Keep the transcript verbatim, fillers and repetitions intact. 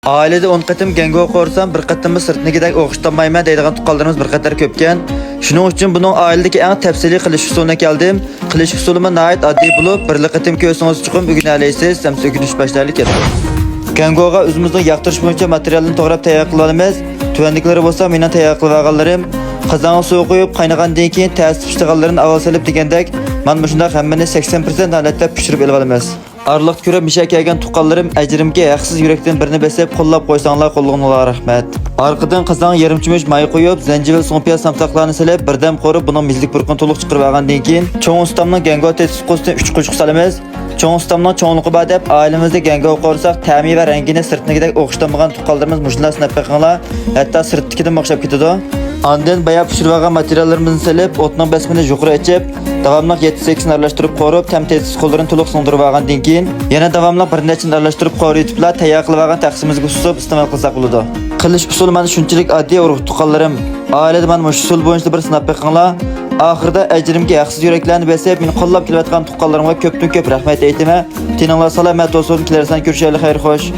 ئائىلىدە ئون قېتىم گەڭگو قورسام، بىر قېتىممۇ سىرتنىكىدەك ئوخشىتالمايمەن دەيدىغان تۇغقانلىرىمىز بىر قەدەر كۆپكەن. شۇنىڭ ئۈچۈن بۇنىڭ ئائىلىدىكى ئەڭ تەپسىلىي قىلىش ئۇسۇلىنى كەلدىم. قىلىش ئۇسۇلىمۇ ناھايىتى ئاددىي بولۇپ، بىرلا قېتىم كۆرسىڭىز چوقۇم ئۆگىنەلەيسىز. ئەمسە ئۆگىنىش باشلايلى كەتتۇق. گەڭگوغا ئۆزىمىزنىڭ ياقتۇرۇش بويىچە ماتېرىيالنى توغراپ تەييار قىلىۋالىمىز. تۆۋەندىكىلىرى بولسا مېنىڭ تەييار قىلىۋالغانلىرىم. قازانغا سۇ قۇيۇپ، قاينىغاندىن كېيىن تەستە پىشىدىغانلىرىنى ئاۋۋال سېلىپ دېگەندەك، مانا مۇشۇنداق ھەممىنى سەكسەن پىرسەنت ھالەتتە پىشۇرۇپ ئېلىۋالىمىز. ئارىلىقتا كۆرۈپ مىشە كەلگەن تۇغقانلىرىم ئەجرىمگە ھەقسىز يۈرەكتىن بىرنى بېسىپ قوللاپ قويساڭلار قوللىغىنىڭلارغا رەھمەت. ئارقىدىن قازانغا يېرىم چۆمۈچ ماي قۇيۇپ، زەنجىۋىل، سۇڭپىياز سامساقلارنى سېلىپ، بىردەم قورۇپ، بۇنىڭ مېزىلىك پۇرىقىنى تولۇق چىقىرىۋالغاندىن كېيىن، چوڭ ئۇستامنىڭ گەڭگو تېتىتقۇسىدىن ئۈچ قوشۇق سالىمىز. چوڭ ئۇستامنىڭ چوڭلۇقى بار دەپ، ئائىلىمىزدە گەڭگو قورساق، تەمى ۋە رەڭگىنى سىرتنىكىدەك ئوخشىتالمىغان تۇغقانلىرىمىز مۇشۇنداق سىناپ بېقىڭلار، ھەتتا سىرتتىكىدىنمۇ ئوخشاپ كېتىدۇ. ئاندىن بايا پىشۇرۇۋالغان ماتېرىياللىرىمىزنى سېلىپ، ئوتنىڭ بېسىمىنى يۇقىرى ئېچىپ، داۋاملىق يەتتە سەككىزنى ئارىلاشتۇرۇپ قورۇپ، تەم تېتىتقۇسلىرىنى تولۇق سىڭدۈرۈۋالغاندىن كېيىن، يەنە داۋاملىق بىر نەچچىنى ئارىلاشتۇرۇپ قورۇۋېتىپلا، تەييار قىلىۋالغان تەخسىمىزگە سۇزۇپ ئىستېمال قىلساق بولىدۇ. قىلىش ئۇسۇلى مانا شۇنچىلىك ئاددىي، ئۇرۇق تۇغقانلىرىم. ئائىلىدە مانا مۇشۇ ئۇسۇل بويىچە بىر سىناپ بېقىڭلار. ئاخىرىدا ئەجرىمگە ھەقسىز يۈرەكلەرنى بېسىپ، مېنى قوللاپ كېلىۋاتقان تۇغقانلىرىمغا كۆپتىن كۆپ رەھمەت ئېيتىمەن. تېنىڭلار سالامەت بولسۇن، كېلەر سان كۆرۈشەيلى، خەير خوش.